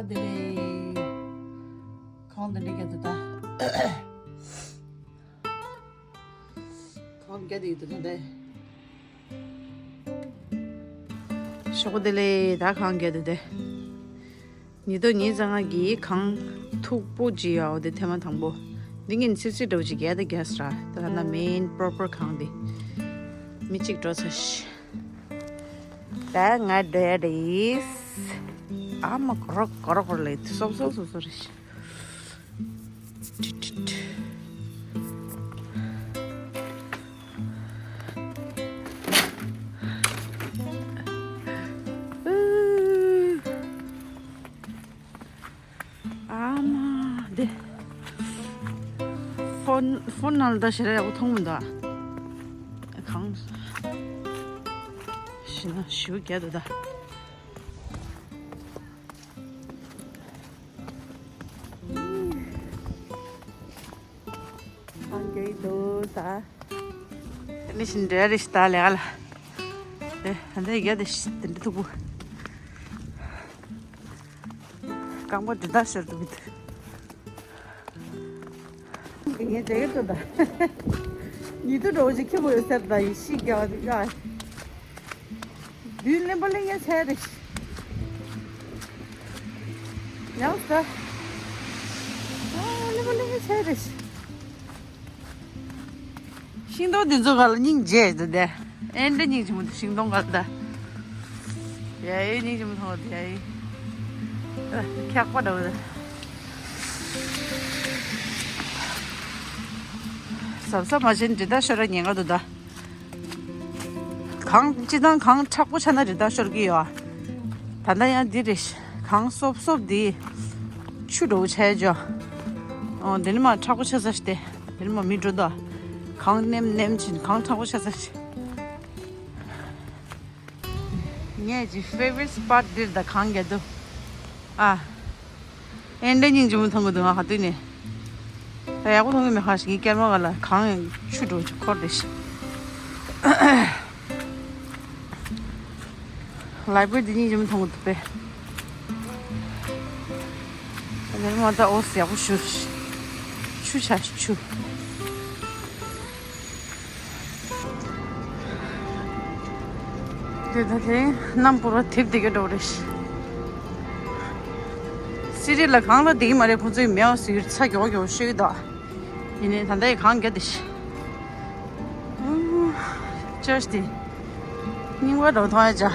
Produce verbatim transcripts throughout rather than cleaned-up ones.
དེ་ལས་ཁང་དེ་འདྲ་རྒྱབ་འདུག་ད། ཁང་རྒྱབ་དེ་ཡོད་དེ་ད། ཞོགས་དེ་ལས་ད་ཁང་རྒྱབ་དེ་དེ། ཉི་ལྡོག་ཉི་ཚང་གི་ཁང་མཐུག་པོ་ཅིག་ཡོད་དེ་ཐེངས་མ་དང་པོ། འདི་ངན་སིབ་སིབ་འདྲ་བོ་ཅིག་རྒྱབ་དེ་རྒྱབ་སྲ། ད་ད་ན་མེན་པོ་རོ་པར་ཁང་དེ། མི་གཅིག་འགྲོ་ཚར་ཤག་ད་ང་འགྲོ་ཡ་རེད། ཨ་མ་གོ་རོ་གོ་རོ་གོ་རོ་ལས་སོབ་སོབ་སོབ་སོབ་རེད་ཤག་ཨ་མ་དེ། ཕོན་ཕོན་ནང་ལ་ད་ཞེ་དྲག་ཡག་པོ་མཐོང་མི་འདུག་གང་ཞེ་ན་ཞུ་རྒྱག་འདུག་ད། ཨང་ཀེ་དོ་ད། ནི་ཤིན་འདྲ་རེ་ཞིག་ད་ལས་ཀ་ལ། དེ་ཧན་དེ་ཡ་དེ་ཤི་དེ་འདྲ་ཐུག་པོ། རྐང་པ་འདི་ལྟར་ཤར་འདུག་གི་འདུག་ངས་དེ་ག་ཐུག་ད། ཉི་དུ་འགྲོ་ཅིག་ཁྱི་མོ་ཡོད་ཟེར་ད་ཡི་ཤི་རྒྱག་པ་འདུག་ཡ། བདུན་གླེན་པ་གླེང་ཡ་ཚད་རེད། ཡང་ས། ཨ་གླེན་པ་གླེང་ཡ་ཚད་རེད། ཤིང་སྡོང་འདི་ཚོ་ག་ལ་སྙིང་རྗེ་འདུག་དེ། ཨེ་འདྲ་སྙིང་རྗེ་མོ་འདུག་ཤིང་སྡོང་ག་ལ་ད། ཡ་ཡི་སྙིང་རྗེ་མོ་མཐོང་བ་དེ་ཡ་ཡི། ཨ་ཁྱག་པ་འདྲ་བོ་དེ། གཟབ་གཟབ་མ་བྱས་ན་འདི་ལྟར་ཤོར་ཉེན་ཁ་འདུག་ད། གངས་སྤྱི་བཏང་གངས་མཁྲེགས་པོ་ཆགས་ན་རི་དྭགས་ཤོར་གྱི་ཡོད། ད་ལྟ་ཡང་འདི་རེད། གངས་སོབ་སོབ་འདི་ཆུ་འདྲ་བོ་ཆགས་ཡོད་ཅོ། ཨོ་འདི་ནི་མ་མཁྲེགས་པོ་ཆགས་ས་ཞིག་སྟེ། འདི་ནི་མ་མི་འགྲོ་འདུག་གངས་ནེམ་ནེམ་ཕྱིན་གངས་མཁྲེགས་པོ་ཆགས་ས་ཞིག་ངས་ཀྱི་favorite spot འདིར་ད་གངས་རྒྱག་འདུག་ཨ། ཨེ་འདྲ་སྙིང་རྗེ་མོ་མཐོང་གི་འདུག་ང་ག་དུས་ནས། ད་ཡག་པོ་མཐོང་གི་མེད་ཁ་ཞིག་ངའི་སྐྱེལ་མ་ག་ལ་གང་ཡང་ཆུ་འགྲོ་ཆུ་འཁོར་དེ་ཞིག་ལའི་བྷ་རི་འདི་སྙིང་རྗེ་མོ་མཐོང་གི་འདུག་པས། ཨ་ནི་མ་ད་ཨོ་སི་ཡག་པོ་ཞུ། ཆུ་ཆ་ཆུ། དེ་ད་དེ་རྣམ་པོ་ར་དེབ་དེ་ག་འགྲོ་རེད། སི་རི་ལ་གང་ལ་དེ་གི་མ་རེད་ཁོང་ཚོའི་མེའོ་སི་ཡུར་ཚ་མགྱོགས་མགྱོགས་ཤོད་ཀྱི་འདུག་ཡིན་ནའི་ད་ལྟ་ཡི་གང་རྒྱ་དེ་ཤི། ཅར་ཅི་དེ་རྙིང་པ་འགྲོ་མཐོང་ཡ་ཅག་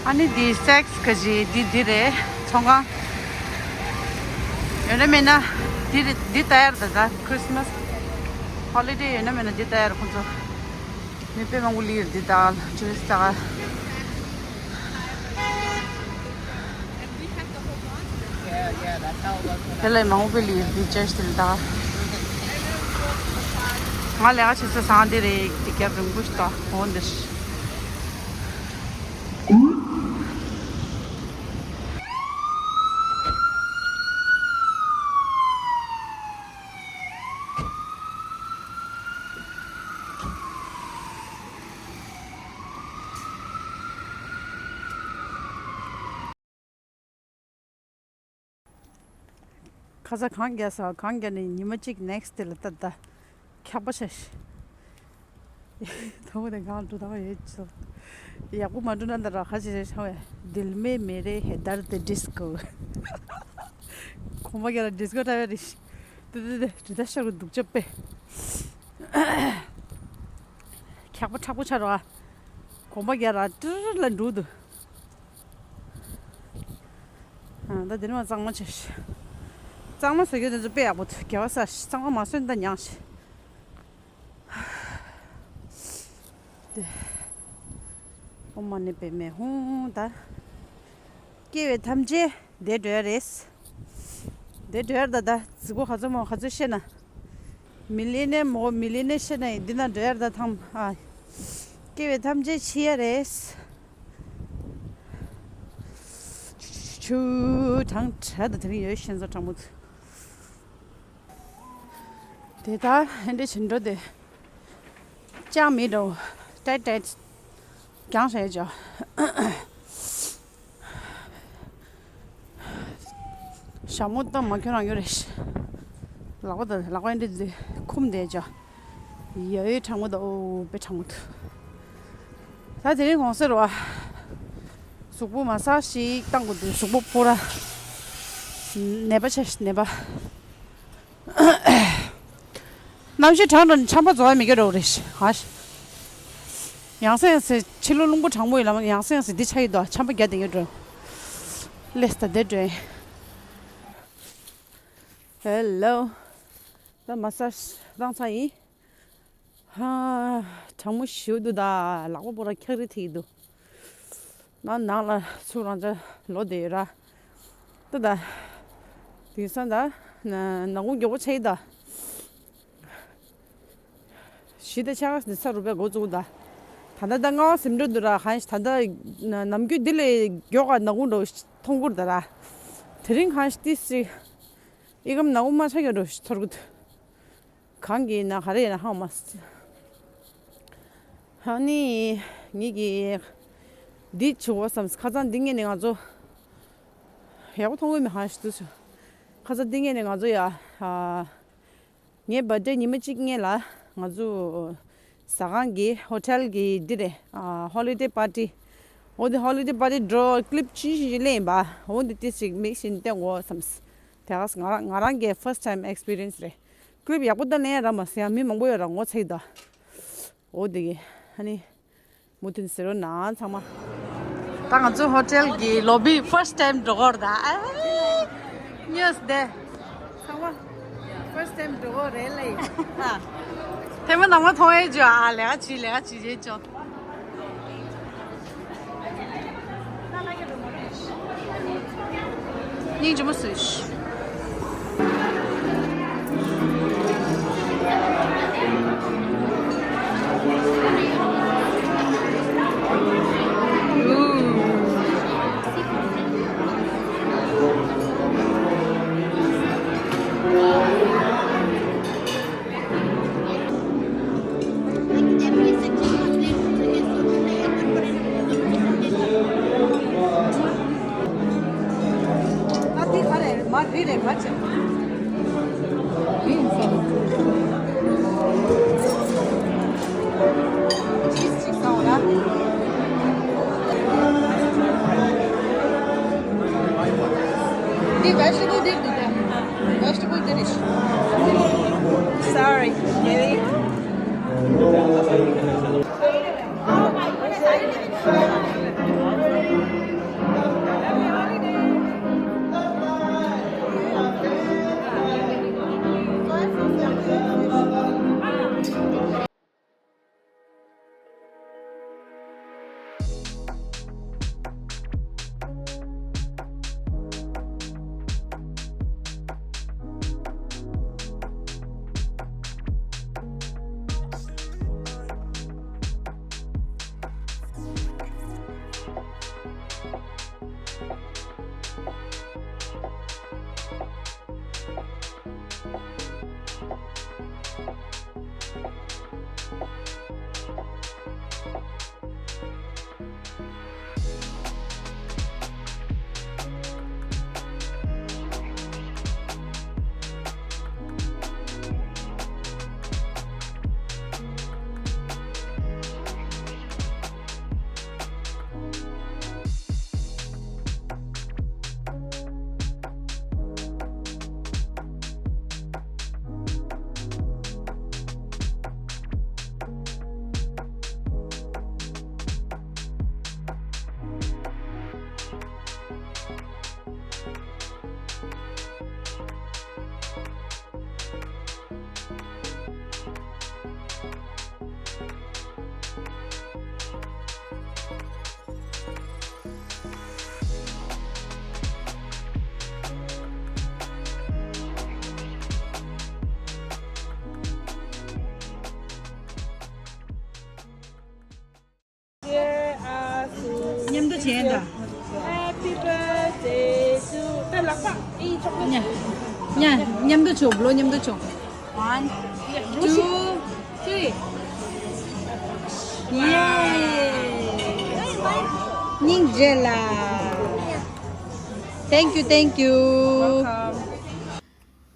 ཨ་ནི་འདི་སེག་སི་ག་ཅི་འདི་འདི་རེད། ཚོང་ཁང་། ཡོད་ན་མེད་ན་འདི་རེད། འདི་ལྟ་ཡར་ད་ད་ཁྲི་སི་མ་སི་ཧོ་ལི་ཌེ་ཡོད་ན་མེད་ན་འདི་ལྟ་ཡར་ཁོང་ཚོ་མི་དཔེ་མང་པོ་ལིར་འདི་ད་ཊུ་རི་སི་ཊི་ད་ག་དེ་ལས་མང་པོ་ལི་ཡིན་དུས་ཅེས་དེ་ལྟ། ང་ལས་ཀ་བྱེད་ས་སང་དེ་རེད། དེ་རྒྱབ་རིང་པོ་ཞིག་ཏོ་འོང་འདིར། ཁ་ས་གང་རྒྱག་ས་གང་རྒྱག་ནས་ཉི་མ་གཅིག་ནེག་སི་ཊི་དེ་ལ་ལྟ་ལྟ། འཁྱག་པ་ཆ་ཤི། དང་པོ་དེ་གང་འགྲོ་དང་ཡོད་ཅོ། ཡག་པོ་མ་འགྲོ་ན་འདི་ར་ཁ་ཆེ་ཆེ་ཆང་བས། दिल में मेरे है दर्द डिस्को། གོམ་པ་རྒྱག་ལ་ཌིས་ཀོ་འདྲ་བ་རེད། དེ་དེ་དེ་དེ་ད་ཤར་གི་འདུག་ཅོ་པེ། འཁྱག་པ་མཁྲེགས་པོ་ཆགས་རོགས། གོམ་པ་རྒྱག་ར་ཏྲི་ལ་འགྲོ་འདུག་ཨ་ད་དེ་ནས་མ་གཙང་མ་བྱས་ཤག་གཙང་མ་བཟོ་རྒྱུ་དེ་ཚོ་དཔེ་ཡག་པོ་འདུག་རྒྱལ་བ་ས་ཤག་གཙང་མ་མ་བཟོས་ན་ད་ཉག་ཤག་དེ། ཨོཾ་མ་ཎི་པདྨེ་ཧཱུྃ་ད། སྐྱེ་བོ་ཐམས་ཅད་འདིར་འགྲོ་ཡ་རེད། འདིར་འགྲོ་ཡ་རེད་ད་ད་རྫི་པོ་ག་ཚོད་མོ་ག་ཚོད་བཤད་ན། མི་ལི་ནེ་མོ་མི་ལི་ནེ་བཤད་ན་ཡིན་འདི་ན་འགྲོ་ཡ་རེད་ད་ཐམས་ཨ། སྐྱེ་བོ་ཐམས་ཅད་འཆི་ཡ་རེད། ཆུ་གྲང་དྲགས་ད་དེ་རིང་ཡོད་ཤེས་ཚོ་གྲང་མོ་ཚོ། དེ་ལྟར་ཧན་འདྲེ་བྱིན་འགྲོ་དེ། ཅང་མི་འགྲོ། ཏེ་ཏེ། ཀྱང་ཧྲེ་ཅོ། ཞྭ་མོ་ཏང་མ་ཁྱོད་རང་ཡོད་རེད། ལག་པ་དང་ལག་པ་འདི་འདི་ཁུམ་བསྡད་ཅོ། ཡ་ཡོད་གྲང་མོ་དང་ཨོ་པེ་གྲང་མོ་འདུག་ད་དེ་རིང་གོང་སེ་རོ། གཟུགས་པོ་མ་སག་ཞིག་བཏང་དགོས་འདུག་གཟུགས་པོ་ཕོ་ར། ནད་པ་ཆེ་ནད་པ། གནམ་གཤིས་གྲང་དྲགས་ནས་ཆམ་པ་རྫོགས་ཡ་མི་སྐྱེ་འགྲོ་གི་རེད། ཧ། ཡང་སེ་ཡང་སེ་ཕྱི་ལོ་རླུང་བུ་གྲང་མོ་ཡིན་ལ་ཡང་སེ་ཡང་སེ་འདི་ཆ་ཡི་དོ་ཆམ་པ་རྒྱག་བསྡད་ཡོད་འགྲོ། ལེས་ད་བསྡད་འགྲོ། ཧེ་ལོ། ད་མ་སཱ་ཇི་བཏང་ཚར་ཡིན། ཧ། གྲང་མོ་ཞེ་པོ་འདུག་ད་ལག་པ་པོ་ར་འཁྱག་རི་ཐིག་འདུག་ནང་ནང་ལ་ཚུར་རང་ཅག་ལོག་བསྡད་ཡོད་ར། ད་ད། དེང་སང་ད། ན་ནག་ཁུང་མགྱོགས་པོ་ཆགས་ཡི་ད། གཞི་ད་ཆ་ག་ནས་ས་རུབ་པའི་འགོ་བཙུགས་ད། ད་ད་ད་རྔ་བ་ཟིམ་འགྲོ་འདུག་ར་གང་ཞིག་ད་ད་ན་ནམ་རྒྱུན་འདི་ལས་མགྱོགས་ག་ནག་ཁུང་འགྲོ་མཐོང་གུར་ད་ར། དེ་རིང་གང་ཞིག་ཏི་སི། ཨི་ཀམ་ནག་ཁུང་མ་ཆགས་ཡོད་འགྲོ་ཐོར་གུ་ད། གང་གི་ན་ག་རེ་ཡིན་ན་ཧང་མ་སི། ཧ་ནི་ངེད་ཀྱི་འདི་བྱུང་བ་བསམ་ཁ་སང་འདི་ངེད་ནས་ང་ཚོ་ཡག་པོ་མཐོང་གི་མི་ཧང་ཞིག་ཏུ་ཁ་སང་འདི་ངེད་ནས་ང་ཚོ་ཡ་ཨ། ངའི་བར་ཌེ་ཉི་མ་གཅིག་སྔོན་ལ་ང་ཚོ་ཟ་ཁང་གི་ཧོ་ཊེལ་གི་འདི་རེད། ཨ་ཧོ་ལི་ཌེ་པར་ཊི། འོ་འདི་ཧོ་ལི་ཌེ་པར་ཊི་འགྲོ་ཀི་ལིབ་ཅི་ཞིག་ལེན་པ་འོ་འདི་ཏི་ཞིག་མིག་ཞིག་བསྟན་དགོས་བསམ། དེ་ག་ང་རང་ང་རང་གི་ཕར་སི་ཊི་ཊེམ་ཨེག་སི་པི་རི་ཡན་སི་རེད། ཀི་ལིབ་ཡག་པོ་ད་ལེན་ཡ་ར་མ་ཟེར་ཡ་མི་མང་པོ་ཡོད་ར་ངོ་ཚ་གི་ད། འོ་འདི་གི་ཧ་ནི། མུ་མཐུད་ཟེར་རོ་ན་ཚང་མ། ད་ང་ཚོ་ཧོ་ཊེལ་གྱི་ལོ་བི་ཕར་སི་ཊི་ཊེམ་འགྲོ་གོ་ར་ད། ཨེ། ཉོས་ཏེ། ཚང་མ། ཕར་སི་ཊི་ཊེམ་འགྲོ་གོ་རེད་ལེ། ཨ། ཐེངས་མ་ནང་མ་མཐོང་ཡས་ཅོ་ཨ་ལས་ཀ་བྱི་ལས་ཀ་བྱི་བྱེད་ཅོ། སྙིང་རྗེ་མོ་བཟོས་ཤིག་ཨ་དེ་ག་རེ་མ་རེད་རེད་ག་ཅེ། ཅིས་ཅིག་ཟ་འོ་ན། འདི་བེ་ཇི་ཊེ་བལ་འདིར་འདུག་ག་བེ་ཇི་ཊེ་བལ་འདིར་རེད། Sorry, baby. མཉམ་དུ་བྱས་ད། Happy birthday to ད་ལག་པ་ཨི་ཆོག་ལེ། མཉམ་དུ་ཆོག་བློ་མཉམ་དུ་ཆོག One, two, three. Yay! སྙིང་རྗེ་ལ། Thank you, thank you.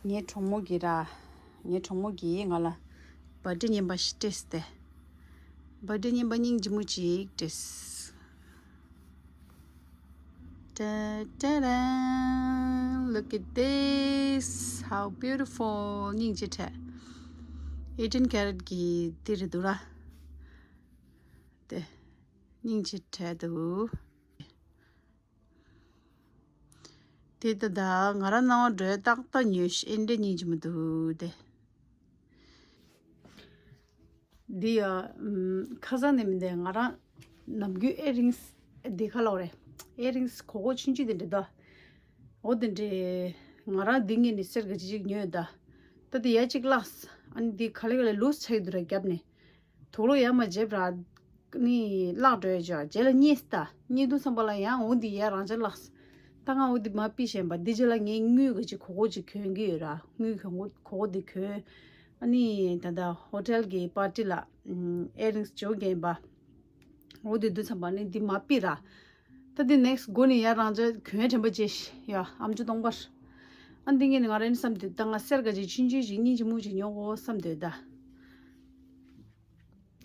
ངའི་གྲོགས་མོ་གིས་ར། ངའི་གྲོགས་མོ་གིས་ང་ལ་བར་ཌེ་རྔན་པ་ཞིག་སྤྲད་སྟེ། བར་ཌེ་རྔན་པ་སྙིང་རྗེ་མོ་ཅིག་སྤྲད། ཏ་ཏ་རན། Look at this. How beautiful. སྙིང་རྗེ་ཁྲལ། eighteen carat གི་འདི་རེད་འདུག་ར། དེ། སྙིང་རྗེ་ཁྲལ་འདུག་དེ་ལྟ་ད་ང་རང་སྣང་བ་འགྲོའི་ཏག་ཏག་ཉོས་ཤིག་ཨེ་འདྲ་སྙིང་རྗེ་མོ་འདུག་དེ། འདི་ཡ། ཨམ། ཁ་སང་ནས་མི་འདས་ང་རང་ནམ་རྒྱུན་ཨེ་རིང་སི་འདི་ཁ་ལོག་རེད། ཨེ་རིང་སི་གོ་གོ་ཆུང་ཆུང་དེ་འདྲ་ད། འོ་དེ་འདྲས། ང་རང་འདི་ངས་ནི་གསེར་ག་ཅི་ཅིག་ཉོས་ད། ད་དེ་ཡ་གཅིག་བརླགས། ཨ་ནི་འདི་ག་ལེ་ག་ལེ་ལུས་ཆགས་ཀྱི་འདུག་ར་རྒྱབ་ནས། དུག་ལོག་ཡ་མ་བརྗེད་ར། ནི་བརླག་འགྲོ་ཡ་ཅག་རྗེས་ལ་རྙེད་སི་ད། རྙེད་དུས་ཙམ་པ་ལ་ཡང་འོ་འདི་ཡ་རང་ཅག་བརླགས། ད་ང་འོ་འདི་མ་ཕྱིས་ཤེས་པ་འདི་རྗེས་ལ་ངས་དངུལ་ག་ཅིག་གོ་གོ་ཅིག་གྱོན་གྱི་ཡོད་ར། དངུལ་གྱོན་གོ་གོ་གོ་འདི་གྱོན། ཨ་ནི་ད་ལྟ་ཧོ་ཊེལ་གྱི་པར་ཊི་ལ་ཨེ་རིང་སི་ཇོ་རྒྱན་པ། འོ་དེ་དུས་ཙམ་པ་ནི་འདི་མ་ཕྱིས་ར། ད་འདི་ནེག་སི་མགོ་ནས་ཡ་རང་ཅག་གྱོན་དྲན་པ་བྱས་ཤི་ཡ་ཨམ་ཅོག་སྟོང་པར། ཨ་འདི་ངས་ནི་ང་རང་ནི་བསམ་དུས་ད་ང་གསེར་ག་ཅིག་ཆུང་ཆུང་ཞིག་སྙིང་རྗེ་མོ་ཞིག་ཉོ་དགོས་བསམ་དུས་ད།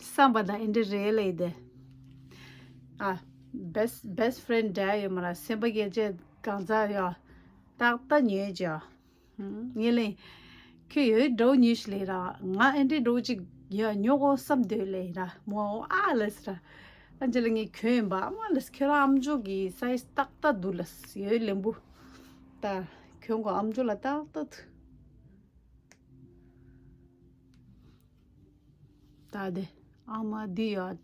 བསམ་པ་དང་ཨེ་འདྲ་རེད་ལེ་དེ། ཨ། best best friend འདྲ་ཡོད་མ་ར་སེམས་པ་སྐྱེ་ཆེད་གང་ཚ་ཡ། ཏག་ཏག་ཉོས་ཅི། ངས་ལེ། ཁྱོད་ཡོད་འགྲོ་ཉོས་ཤི་ལེ་ར། ང་ཨེ་འདྲའི་འགྲོ་ཅིག་ཡ་ཉོ་གོ་བསམ་འདོད་ལེ་ར། མོ་ཨ་ལེས་ར། ཨ་འཇེ་ལ་ངས་གྱོན་ཡིན་པ་ཨ་མ་ལེས་ཁྱོད་རང་ཨམ་ཅོག་གི་སའི་ཛི་ཏག་ཏག་འདུག་ལེས་ཡོད་ལེམ་བུ། ད་གྱོན་གོ་ཨམ་ཅོག་ལ་ཏག་ཏག་འདུག་ད་དེ་ཨ་མ་འདི་ཡ།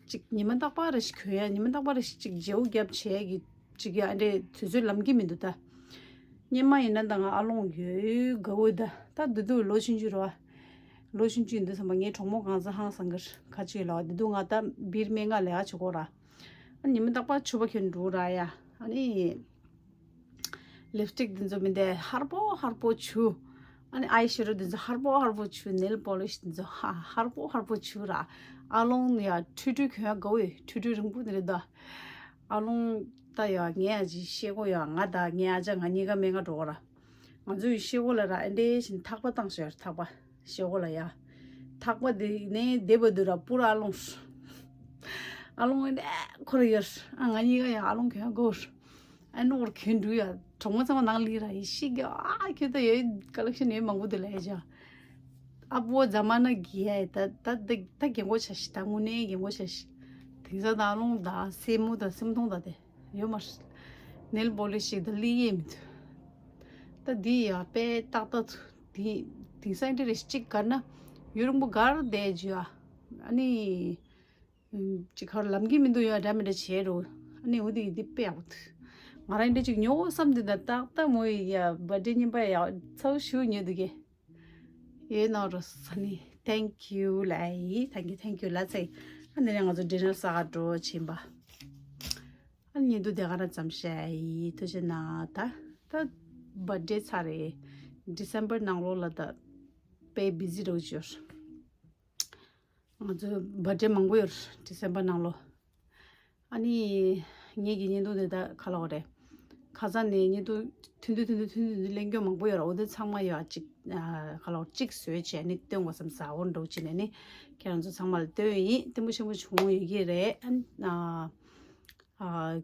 ཅིག་ཉི་མ་རྟག་པར་རེ་ཞིག་གྱོན་ཡ། ཉི་མ་རྟག་པར་རེ་ཞིག་ཅིག་བརྗེ་བོ་རྒྱབ་བྱས་ཀྱི་ཅིག་ཡ་འདྲས་དུས་ཚོད་ལམ་གྱི་མི་འདུག་ད། སྙེ་མ་ཡིན་ན་ད་ང་ཨ་ལོང་ཡོད་དགའ་བོ་ད། ད་འདི་དུས་ལོ་ཆུང་ཆུང་རེད་བ། ལོ་ཆུང་ཆུང་ཡིན་དུས་ཙམ་པ་ངའི་གྲོགས་མོ་གང་ཚ་ཧང་སང་གི་ཁ་ཆུ་ལ་བ། འདི་དུས་ང་ད་བིར་སྨན་ཁང་ལས་ཀ་བྱེད་གོ་ར། ཨ་ཉི་མ་རྟག་པར་ཕྱུ་པ་གྱོན་འགྲོ་ར་ཡ། ཨ་ནི། ལིབ་སི་ཊིག་འདི་ཚོ་མི་འདས་ཧར་པོ་ཧར་པོ་བྱུག་ཨ་ནི་ཨའི་ཤེ་རོ་འདི་ཚོ་ཧར་པོ་ཧར་པོ་བྱུག་ནེལ་པོ་ལིཤ་འདི་ཚོ་ཧ་ཧར་པོ་ཧར་པོ་བྱུག་ར། ཨ་ལོང་ཡ་ཁྲུས་ཁྲུས་གྱོན་ཡ་དགའ་བོ་ཡོད། ཁྲུས་ཁྲུས་རིང་པོ་འདི་རེད་ད། ཨ་ལོང་ད་ཡ་ངས་ཡ་ཅིག་ཤེལ་སྒོ་ཡ་ང་ད་ངའི་ཨ་ཅག་ང་གཉིས་ཀ་སྨན་ཁང་འགྲོ་གོ་ར། ང་ཚོའི་ཤེལ་སྒོ་ལ་ར་ཨེ་འདྲས་བཞིན་ཐག་པ་བཏང་ཤོར་ཐག་པ། ཤེལ་སྒོ་ལ་ཡ། ཐག་པ་འདི་ནས་བསྡད་པ་འདུག་ར་པུ་ར་ཨ་ལོང་། ཨ་ལོང་ཨེ་འདྲས་ཁོ་ར་ཡོད། ཨ་ང་གཉིས་ཀ་ཡ་ཨ་ལོང་གྱོན་ཡ་དགའ་བོ། ཨ་ནོར་གྱོན་འགྲོ་ཡ། གྲོགས་མོ་ཚང་མ་ནང་ལི་ར་ཡི་ཤི་གི་ཨ་ཁྱོད་ད་ཡོད་ཀ་ལེག་ཤན་ཡོད་མང་པོ་འདུག་ལས་ཡ། ཨ་བོ་རྫ་མ་ན་གི་ཡ་ད་ད་ད་ད་རྒན་གོག་ཆ་ཤི་ད་དངོས་གནས་རྒན་གོག་ཆ་ཤི། དེང་སང་ད་ཨ་ལོང་ད་སེན་མོ་ད་སེམས་མཐོང་ད་དེ་ཡོད་མ་ཤི། ནེལ་པོ་ལིཤ་ཞིག་ད་ལི་ཡེ་མི་འདུག་ད་འདི་ཡ་དཔེ་ཏག་ཏག་འདུག་དེང་སང་འདི་རེ་ཞིག་གར་ན་ཡུན་རིང་པོ་གར་བསྡད་རྒྱུ་ཡ། ཨ་ནི། ཅིག་ཁར་ལམ་གྱི་མི་འདུག་ཡ་འདྲ་མི་འདྲ་བྱས་རོ། ཨ་ནི་འོ་དེ་ཡི་དེ་དཔེ་ཡག་པོ་འདུག་ང་རང་འདྲ་ཅིག་ཉོ་བསམ་དུས་ད་ཏག་ཏག་མོ་ཡི་ཡ་བར་ཌེ་རྔན་པ་ཡ་ཚ་བོ་ཞུ་ཉོ་འདུག་གས། ཡོད་ནོ་རོ་ས་ནི་thank you ལ་ཡི་thank you thank you ལ་ཚེ། ཨ་ནི་ང་ཚོ་ཌི་ནར་ཟ་ག་འགྲོ་ཕྱིན་པ། ཨ་ནི་ཉིན་དུ་དེ་ག་ར་ཙམ་བཤད་ཡི་ཐུགས་རྗེ་གནང་ད། ད་བར་ཌེ་ཚར་རེད། ཌི་སེམ་པར་ནང་ལོགས་ལ་ད་དཔེ་བི་ཟི་རོ་ཅོར། ང་ཚོ་བར་ཌེ་མང་པོ་ཡོད་རེད་ཌི་སེམ་པར་ནང་ལོ། ཨ་ནི། ངེད་ཀྱི་བརྙན་ཐུང་དེ་ད་ག་ལ་བ་རེད། ཁ་སང་ནས་བརྙན་ཐུང་ཐུང་ཐུང་ཐུང་ཐུང་ཐུང་ཐུང་གླེང་རྒྱུ་མང་པོ་ཡོད་རེད། འོ་དེ་ཚང་མ་ཡོད་ཅིག་ག་ལ་བ་གཅིག་བཟོས་བྱས་ནི་སྟོན་དགོས་བསམ་ཟ་འོར་འགྲོ་བྱས་ནས་ནི། ཁྱེད་རང་ཚོ་ཚང་མ་ལ་སྟོན་ཡིན་བརྟན་པོ་ཆེན་པོ་བྱུང་ཡོད་ཀྱི་རེད། ཨ་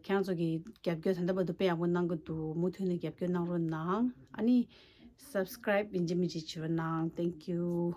ཁྱེད་རང་ཚོ་གི་རྒྱབ་སྐྱོར་ད་ལྟ་བར་དུ་དཔེ་ཡག་པོ་གནང་གི་འདུག་མུ་མཐུད་ནས་རྒྱབ་སྐྱོར་གནང་རོགས་གནང་། ཨ་ནི། སབ་སི་ཀ་རའིབ་ཡིན་གཅིག་མིན་གཅིག་བྱེད་རོགས་གནང་། Thank you།